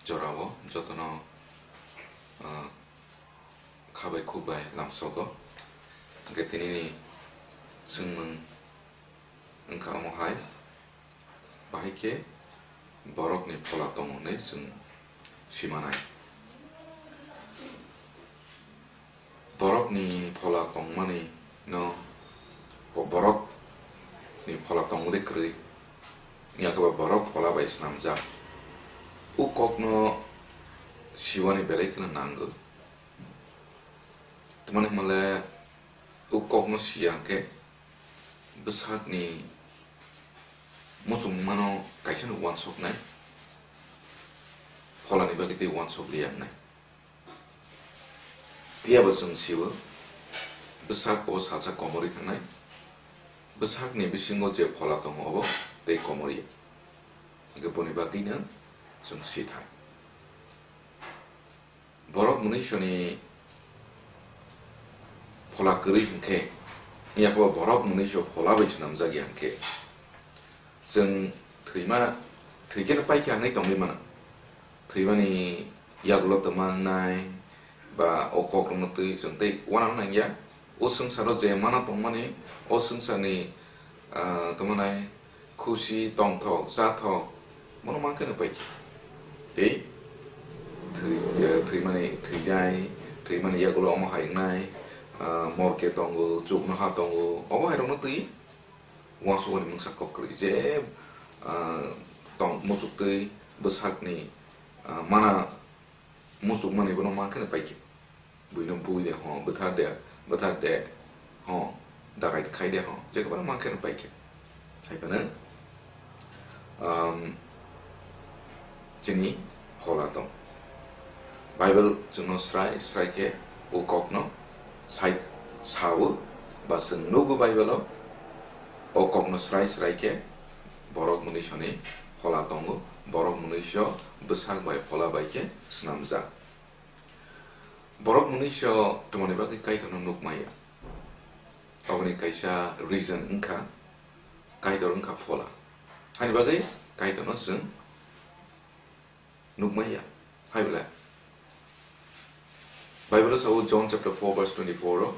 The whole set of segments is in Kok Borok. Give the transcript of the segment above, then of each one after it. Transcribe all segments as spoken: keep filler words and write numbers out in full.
jorao jotono, ah, kha bai khuk bai lamsogo. Hwnkhe tinini swngmung wngkha omo hai, bahai khe borokni phola tongo hwnwi chwng simanai. Borokni phola tongmani no, bo-, borokni phola tongmani kwrwi, wngya khe bo borok phola bai swnamjak. O kokno siwani belai kheno nango. Tamani hwnle o kokno siya hwnkhe bwsakni muchungmano kaisano uansuknai, pholani bagwi tei uansuk liya wngnai. Phiyaba chwng sio, bwsak o salsa komorwi thangnai, bwsakni bisingo je phola tongo obo tei komorya. Hwnkhe boni bagwino chwng sithai. Borok mwnwisoni phola kwrwi hwnkhe, wngya khe bo borok mwnwiso phola bai swnamjak ya hwnkhe, chwng thwima, thwikheno paikha hwnwi tongwi mano. Thwimani yagulo twma wngnai, ba o kokrokno twi chwng tei uanano nangya. O swngcharo je mana tongmani, o swngcharni, ah, tongmanai khusi, tongthok, chathok, bono mankhe no paikha. Tei thwi-, eh, thwimani, thwinai, thwimani yagulo omo hai wngnai, ah, morke tongo, chuknoha tongo, obo hairokno twi uansukmani mungsa kok kwrwi. Je, ah, tong muchuk twi bwsakni, ah, mana muchukmani bono mankhe no paikha. Buino bui de ho, bwthar de, bwthar de ho, dakai khai de ho, je kwbangma khe no paikha. Hai phano, um, chini phola tong. Bible chwngno srai srai khe o kokno sai sao, ba chwng nugo Bible-o o kokno srai srai khe borok mwnwisoni phola tongo, borok mwnwiso bwsak bai phola bai khe swnamjak. Borok mwnwiso tongmani bagwi Kaitorno nuk maya. Oboni kaisa reason wngkha, Kaitor wngkha phola. Haini bagwi Kaitorno chwng nuk maya. Hai bwle? Bible-o sao John chapter four verse twenty-four o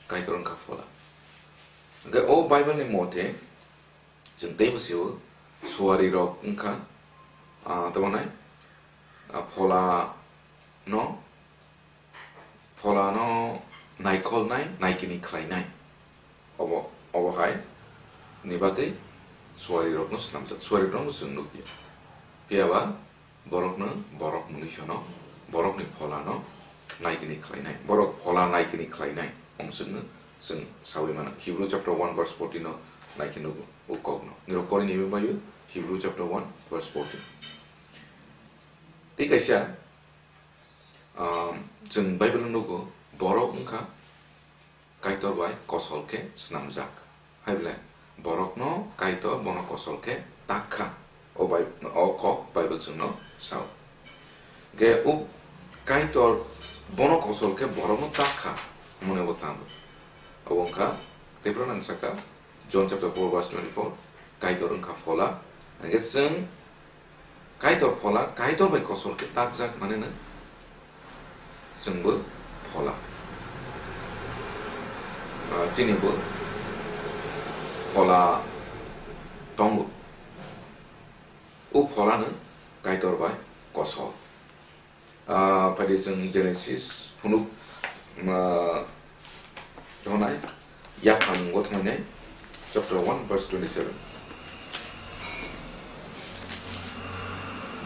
Kaitor wngkha phola. Hwnkhe o Bible-ni mote chwng teibo sio suarirok wngkha, ah, tamo nai, ah, phola no, pholano naikolnai, naikini khlainai. Obo, obo hai ni bagwi suarirokno swnamjak. Suarirokno chwng nukya. Phiyaba borokno, borok mwnwisono, borokni pholano naikini khlainai. Borok phola naikini khlainai. Omswkno chwng sawi mano. Hebrew chapter one verse fourteen no naikhe nugo o kokno. Nirok pori ni bagwi Hebrew chapter one verse fourteen. Tei kaisa, um, chwng Bible-o nugo, borok wngkha Kaitor bai kosol khe swnamjak. Hai bwle, borokno Kaitor bono kosol khe tak kha. O Bai-, o kok Bible chwngno sao. Ge o Kaitor bono kosol khe borokno tak kha, hwnmani bo tamo. Obo wngkha, tei phano nang sakha, John chapter four verse twenty-four, Kaitor wngkha phola. Hingkhe chwng Kaitor phola, Kaitor bai kosol khe takjak manwi no chwngbo phola. Ah, chini bo phola tongo. O pholano Kaitor bai kosol. Ah, phaidi chwng Genesis phunuk, ah, tongnai, yaphango thangnainai, chapter one verse twenty-seven.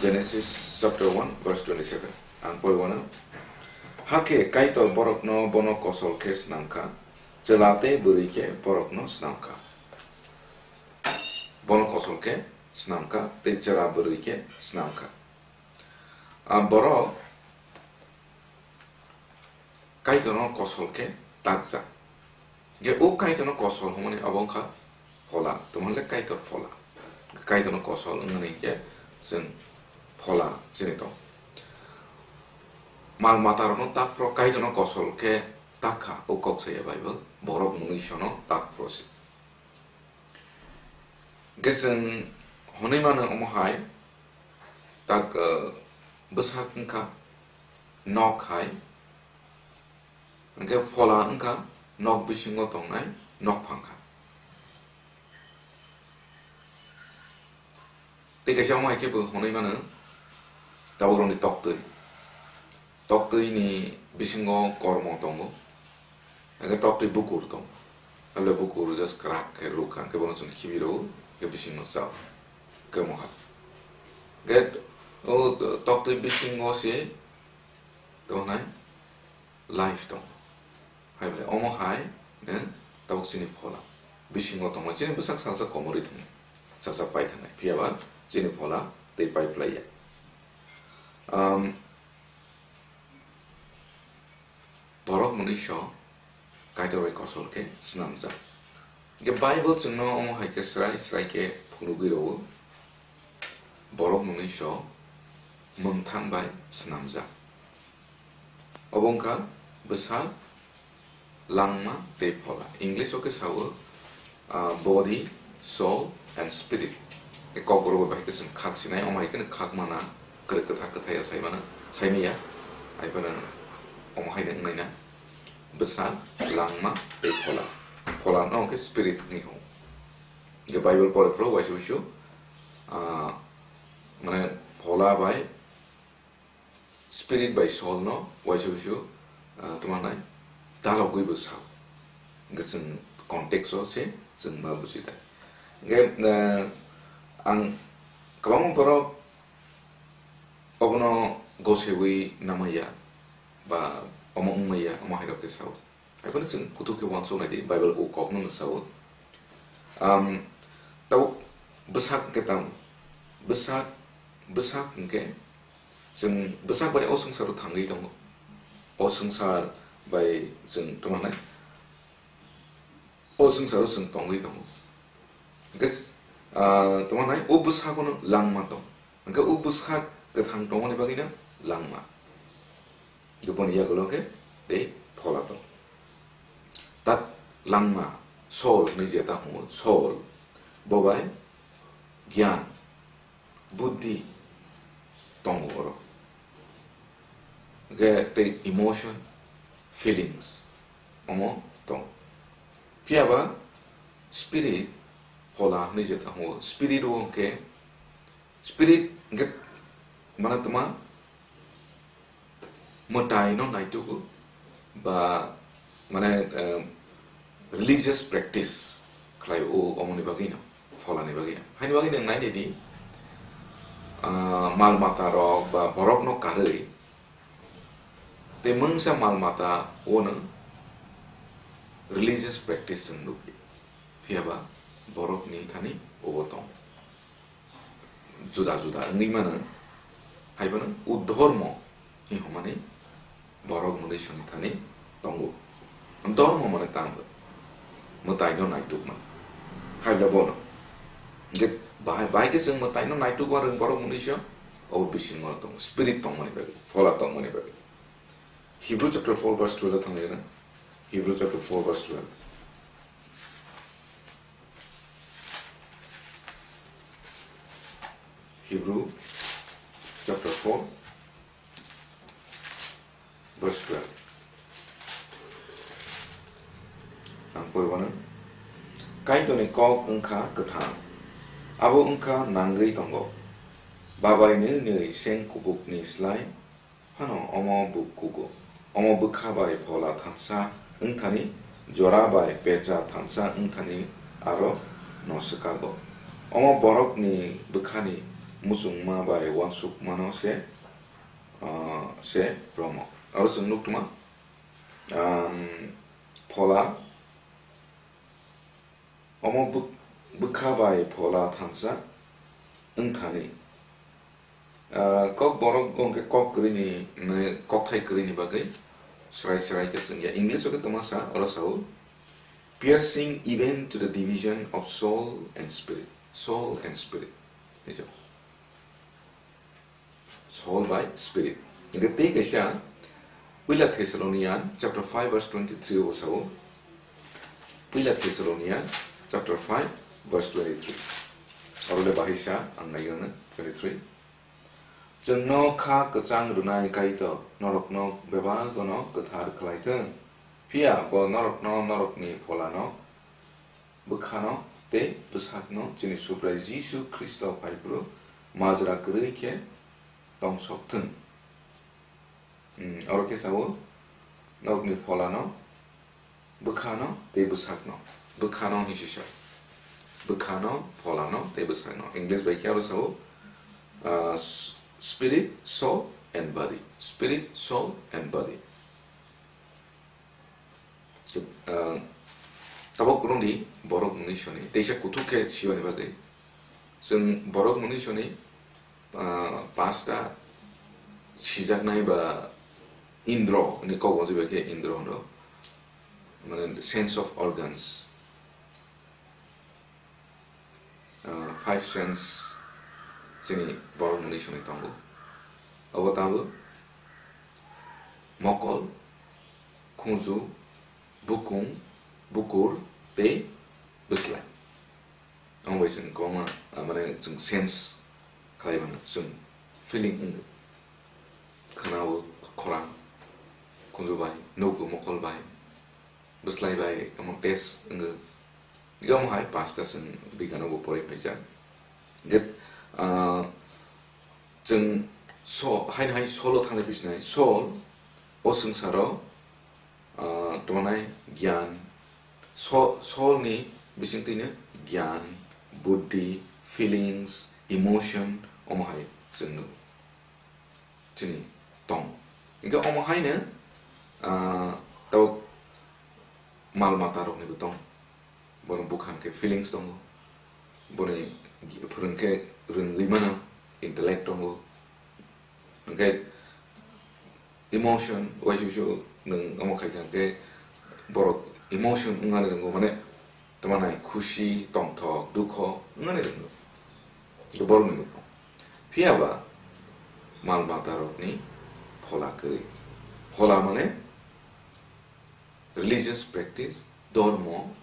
Genesis chapter one verse twenty-seven. Ang pori wano. Hakhe Kaitor borokno bono kosol khe swnamkha, chwla tei bwrwi khe borokno swnamkha. Bono kosol khe swnamkha tei chwla bwrwi khe swnamkha. A borok Kaitorno kosol khe takjak. Hingkhe o Kaitorno kosol hwnmani abo wngkha phola, tamo hwnle Kaitor phola. Kaitorno kosol wngmani hinkhe chwng phola chini tong. Mal matarokno takphro Kaitorno kosol khe takha, o kok saya Bible, borok mwnwisono takphro se. Hingkhe chwng hwnwi mano omo hai, Tak, eh, bwsak wngkha nok hai, hwnkhe phola wngkha nok bisingo tongnai nok phangkha. Tei kaisa omo hai khe bo hwnwi mano, taborokni toktwi. Toktwini bisingo kormo tongo, hwnkhe toktwi bukur tongo. Tabole bukur just kwrak khe rwkha, hwnkhe bono chwng khibi rwo, hwnkhe bisingo chao, hwnkhe omo hai. Hwnkhe o toktwi bisingo se tongnai life tongo. Hai bai omo hai, eh, tabuk chini phola. Bisingo tongo, chini bwsak salsa komorwi thangwi, salsa pai thangnai. Phiya ba chini phola tei pai phlai ya. Um, borok mwnwi so Kaitor bai kosol khe snamjak. Hwnkhe Bible chwngno omo hai khe srai srai khe phunugwi rwo. Borok mwnwi so mwngthang bai snamjak. Obo wngkha bwsak, langma tei phola. English o khe sao, ah, body, soul and spirit. E kokborok bai khe chwng khak sinai, omo hai kheno khak mana, kwrwi kwthak kwthai ya sai mana, sai manya. Hai phano omo hai no wngnai na. Bwsak, langma tei phola. Phola no khe spirit hinwi hwn. Je Bible pore phuru waisa waisa, ah, mane phola bai spirit bai soul no waisa waisa, ah, tamo nai dalogwi bo sao. Hwnkhe chwng context o se chwng ma buji da. Hwnkhe, ah, ang kwbangma borok obono gosewi namaya ba omo wngmaya, omo hai rok khe sao. Hai phano chwng kuthuk khe uansuk nai di, Bible o kok no sao. Am, tau bwsak hwnkhe tamo? Bwsak, bwsak hwnkhe chwng bwsak bai o swngcharo thangwi tongo. O swngchar bai chwng tamo nai? O swngcharo chwng tongwi tongo. Hwnkhe, ah, tamo nai? O bwsago no langma tong. Hwnkhe o bwsak kwthang tongmani bagwi no langma. Dopani yagulo khe tei phola tong. Tak langma, soul hinwi je ta hwngo, soul, bo bai gyan, buddhi tongo oro. Hwnkhe tei emotion, feelings, omo tong. Phiya ba spirit, phola hinwi je ta hwngo, spirit o hwnkhe, spirit hwnkhe mane tma mwtai no naitugo ba mane, eh, religious practice khlai o, omoni bagwi no, pholani bagwi no. Haini bagwi no nai di, ah, mal mata rok ba borok no karwi tei mungsa mal mata o no religious practice chwng nukhi. Phiya ba borok ni thani obo tong. Juda juda wngwi mano, hai phano o dhormo hinwi hwnmani borok mwnwi songni thani tongo. Dhormo mane tamo? Mwtai no naitukma. Hai le bono. Je bai, bai khe chwng mwtai no naitukma rwng borok mwnwi song, obo bisingo tongo. Spirit tongmani bagwi, phola tongmani bagwi. Hebrew chapter four verse twelve thanglaina. Hebrew chapter four verse twelve. Hebrew chapter four, verse twelve. Ang poriwano, Kaitorni kok wngkha kwthang, abo wngkha nangwi tongo. Babai nwngnwi seng kubukni slai phano omo bukhugo. Omo bwkha bai phola thansa wngthani, jora bai pecha thansa wngthani aro no swkago. Omo borokni bwkhani muchungma bai uansukmano se, ah, se romo. Aro chwng nukthoma, um, phola Omo bwk-, bwkha bai phola thansa wngthani. Ah, kok borok bo hwnkhe kok kwrwini, mane, kokthai kwrwini bagwi srai srai khe swngya. English o khe tongma sa, oro sao, "Piercing even to the division of soul and spirit." Soul and spirit. Bujo? Soul by spirit. Hingke tei kaisa Puila Thessalonian chapter five verse twenty-three o sao. Puila Thessalonian chapter five verse twenty-three. Oro le bahai sa ang nai gana twenty-three. Chwngno kha kwchang rwnai Kaitor norokno bebagono kwthar khlai thung, phiya bo norokno norokni pholano, bwkhano tei bwsakno chini Subrai Jisu Khristo phaiphuru majra kwrwi khe tongsok thung. Hmm, oro khe sao, norokni pholano, bwkhano tei bwsakno. Bwkhano hinwi swi sa. Bwkhano, pholano tei bwsakno. English bai khe aro sao, ah, s-, spirit, soul and body. Spirit, soul and body. Ah, tabuk rwngdi borok mwnwi soni, teisa kuthuk khe siyoni bagwi. Chwng borok mwnwi soni, ah, pasta sijaknai ba indro hinwi kok bo jibai khe indro hwno, mane sense of organs. Ah, five sense chini borok mwnwi soni tongo. Obo tabuk mokol, khunju, bukung, bukur tei bwslai. Omo bai chwng kwbangma, ah, mane chwng sense khlai mano, chwng feeling wngo. Khana-o khorang, khunju bai, nugo mokol bai, bwslai bai, omo taste wngo. Omo hai pasta chwng bigano bo pori phaijak. Hwnkhe, ah, chwng so-, haino hai soul-o thangwi bisinai, soul o swngcharo, ah, tongmani giyan, so-, soul-ni bisingtwino giyan, buddhi, feelings, emotion, omo hai chwng nugo. Chini tong. Hwnkhe omo haino, ah, tabuk mal mata roknibo tong. Bono bwkha hwnkhe feelings tongo. Boni phwrwng khe rwngwi mano, intellect tongo. Hwnkhe emotion, waisa waisa nwng omo khaikha hwnkhe borok emotion wngnani rwngo, mane tamo nai khusi, tongthok, dukho wngnani rwngo. Borokni rwngo. Phiya ba mal mata rokni phola kwrwi. Phola mane religious practice, dormo,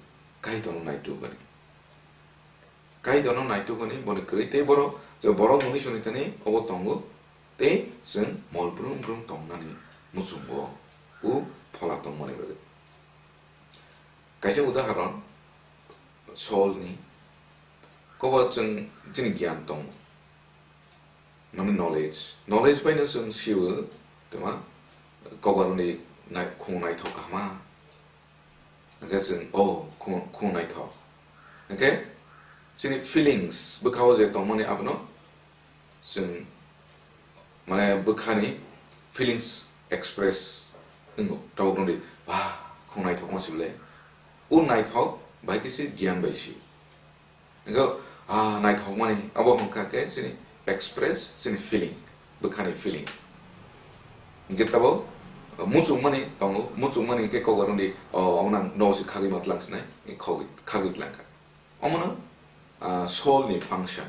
Kaitorno naitukmani. Kaitorno naitukmani boni kwrwi tei borok, je borok mwnwi soni thani obo tongo, tei chwng mol brum brum tongnani muchungo o phola tongmani bagwi. Kaisa udaharon, soul ni, kobo chwng chini giyan tongo. Mane knowledge. Knowledge bai no chwng sio, tama, kobo rwni nai-, khung naithok kahama. Hwnkhe chwng, oh, khung, khung naithok. Hwnkhe chini feelings bwkhao je tongmani abono chwng, mane, bwkhani feelings express wngo. Tabuk nungdi, "Wah, khung naithokma se ble." O naithok bai khe se giyan bai se. Hwnkhe, ah, naithokmani, abo hwnkha khe chini express, chini feeling, bwkhani feeling. Hwnkhe tabuk muchungmani tongo, muchungmani khe kokbar wngdi, "Oh, omo nang nogo se khagwi ma tlang sinai," khogwi, khagwi tlangkha. Omono, ah, soul ni function.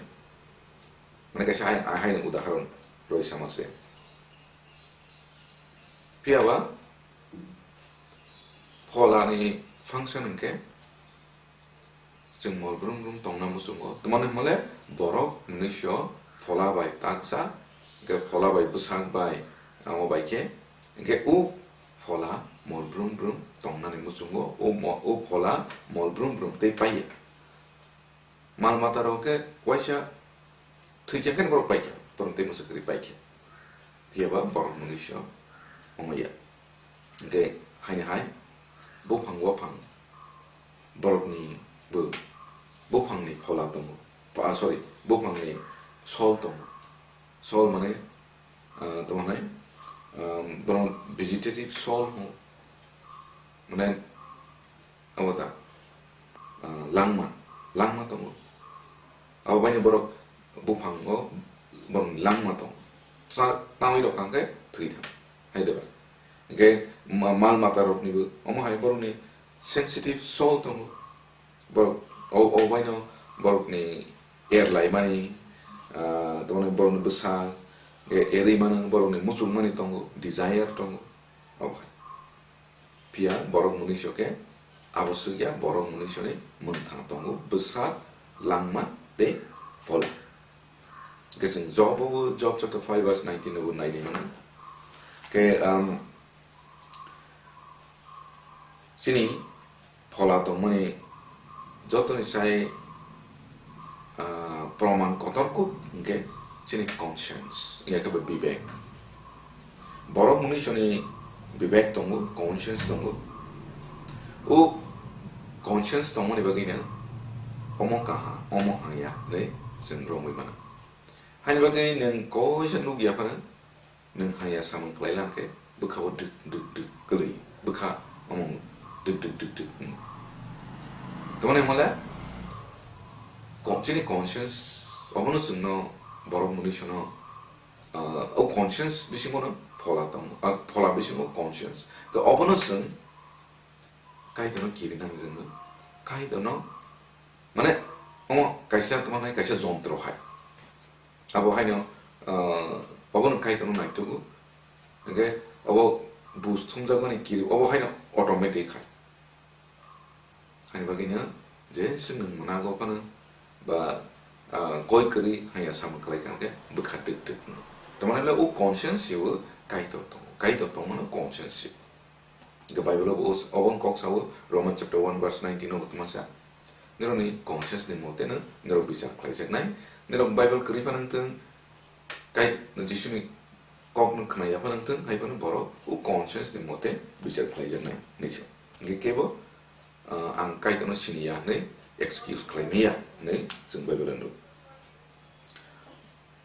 Mane kaisa hai, hai, haini udaharon roi sama se. Phiya ba phola ni function hwnkhe chwng mol brum brum tongna muchungo. Tamani hwnmale borok mwnwisio phola bai taksa, hwnkhe phola bai bwsak bai, amo bai khe, hwnkhe o phola mol brum brum tongnani muchungo, o mo-, o phola mol brum brum tei paiya. Mal mata rok khe waisa thwi khe khe borok paikha, borok tei mwsa kwrwi paikha. Phiya ba borok mwnwisio ongya. Hwnkhe haini hai buphang waphang borokni bo buphangni phola tongo. Ah, sorry, buphangni sol tongo. Sol mane, ah, tamo hwnai, ah, bono vegetative sol hwngo. Mane, abo ta, ah, langma, langma tongo. Abo baino borok buphango borokni langma tongo. Sa-, tamwi rok kha hwnkhe thwi thang, hai de ba. Hwnkhe ma-, mal mata roknibo omo hai borokni sensitive soul tongo. Borok o, o baino borokni erlaimani, ah, tamo borokni bwsa, e-, erwi mano, borokni muchungmani tongo, desire tongo, obo hai. Phiya borok mwnwisio khe abo swkya, borok mwnwisio ni mwngthang tongo, bwsa, langma tei phola. Khe chwng Job o, Job chapter five verse nineteen o bo naidi mano. Khe, um, chini phola tongmani jotoni sai, ah, proman kotor kuk hwnkhe chini conscience, ya khe bo bibek. Borok mwnwisoni bibek tongo, conscience tongo. O conscience tongmani bagwino omo kaham, omo hamya hwnwi chwng romwi mano. Haini bagwi nwng koisa nukya phano, nwng hamya samung khlai lang khe bwkha o dwk dwk dwk kwlwi, bwkha omo dwk dwk dwk dwk wng. Tamoni hwnle ko-, chini conscience obono chwngno borok mwnwisono, ah, o conscience bisingono phola tong, ah, phola bisingo conscience. Khe obono chwng Kaitorno kirinani rwngo, Kaitorno, mane, omo kaisa, tamo nai kaisa jontro hai. Abo haino, ah, obono Kaitorno naitugo. Hwnkhe obo buj thumjakmani kiri, obo haino automatic hai. Ani bagwino je chwng nwng mwnago phano ba, ah, koi kwrwi hamya samung khlai kha hwnkhe bwkha twk twk wng. Tamani le o conscience o Kaitor tongo, Kaitor tongmano conscience. Hwnkhe Bible o bo os-, obo wng kok sao, Roman chapter one verse nineteen o bo tongma sa. Nirokni conscience ni mote no nirok bichar khlaijaknai. Nirok Bible kwrwi phano wng thung, kai Jisuni kok no khna ya phano wng thung, hai phano borok o conscience ni mote bichar khlaijaknai hinwi se. Hwnkhe kebo, ah, ang Kaitorno sini ya hinwi excuse khlai maya hinwi chwng Bible o nugo.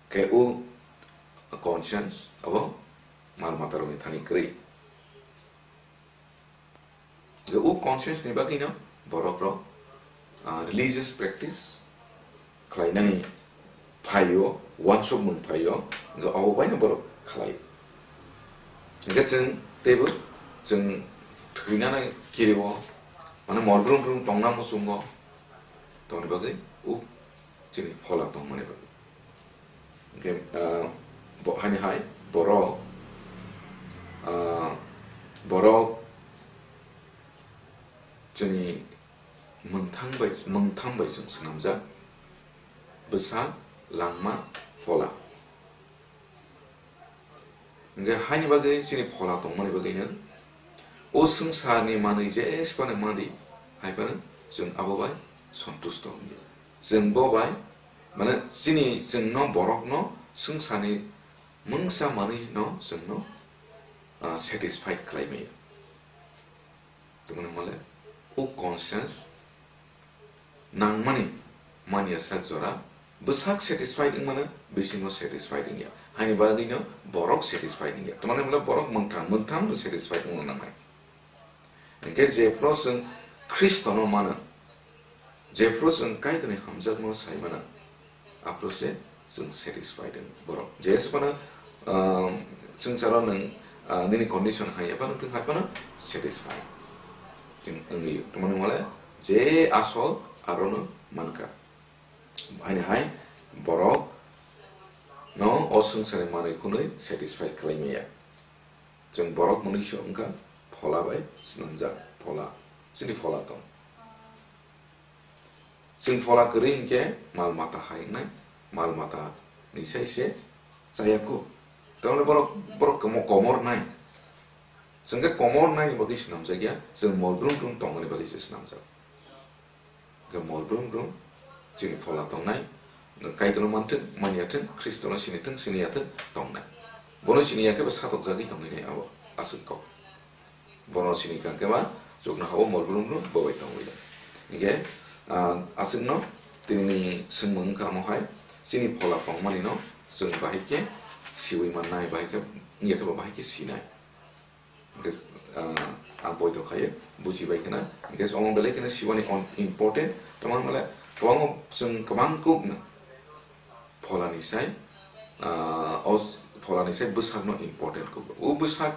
Khe o conscience abo mal matarokni thani kwrwi. Khe o conscience ni bagwino borokrok, ah, religious practice khlainani phaio, uansukmung phaio, hwnkhe obo baino borok khlai. Hwnkhe chwng teibo chwng thwinani kirio, mane mol brum brum tongna muchungo, tongni bagwi o chini phola tongmani bagwi. Hwnkhe, ah, bo-, haini hai borok, ah, borok chini mwngthang bai, mwngthang bai chwng swnamjak, bwsa, langma, phola. Hwnkhe haini bagwi chini phola tongmani bagwino o swngcharni manwi jesphano madi, hai phano chwng abo bai sontusto wngya. Chwng bo bai, mane chini, chwngno borokno swngcharni mungsa manwino chwngno, ah, satisfied khlai maya. Tongmani hwnle o conscience nangmani manya sak jora bwsak satisfied wngmano bisingo satisfied wngya. Haini bagwino borok satisfied wngya. Tongmani hwnle borok mwngtham, mwngtham no satisfied wngna nangnai. Hwnkhe jephru chwng Khristono mano, jephru chwng Kaitorni hamjakmano sai mano, aphuru se chwng satisfied wng borok. Jesphano, um, swngcharo nwng, uh, nini condition hai ya phano, thung hai phano satisfied chwng wngwi. Tongmani hwnle je asol arono mankha. Haini hai borok no o swngcharni manwi khwnwi satisfied khlai maya. Chwng borok mwnwi se wngkha phola bai swnamjak phola. Chini phola tong. Chwng phola kwrwi hinkhe mal mata hai wngnai, mal mata ni sai se chaya kho. Tamoni borok, borok komo-, komor nai. Chwng khe komor nai ni bagwi swnamjak ya, chwng mol brum brum tongmani bagwi se swnamjak. Hwnkhe mol brum brum chini phola tongnai, Kaitorno manthwng, manya thwng, Khristono sini thwng, sini ya thwng tongnai. Bono sini ya khe bo satokjagwi tongwi nai abo aswk kok. Bono sini kha khe ma chuknoha-o mol brum brum bo bai tongwi ya. Hwnkhe, ah, aswkno tinini swngmung wngkha omo hai, chini phola tongmani no chwng bahai khe siwi mannai, bahai khe wngya khe bo bahai khe sinai. Hwnkhe, ah, ang poito khaio, buji bai kheno. Hwnkhe omo belai kheno siwani on-, important. Tamo hwnle kwbangma chwng kwbang kuk no pholani sai, ah, o s-, pholani sai bwsakno important kuk. O bwsak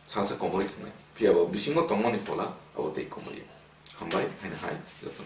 salsa komorwi thangnai. Phiya bo bisingo tongmani phola abo tei komorya. Hambai, haino hai, joto.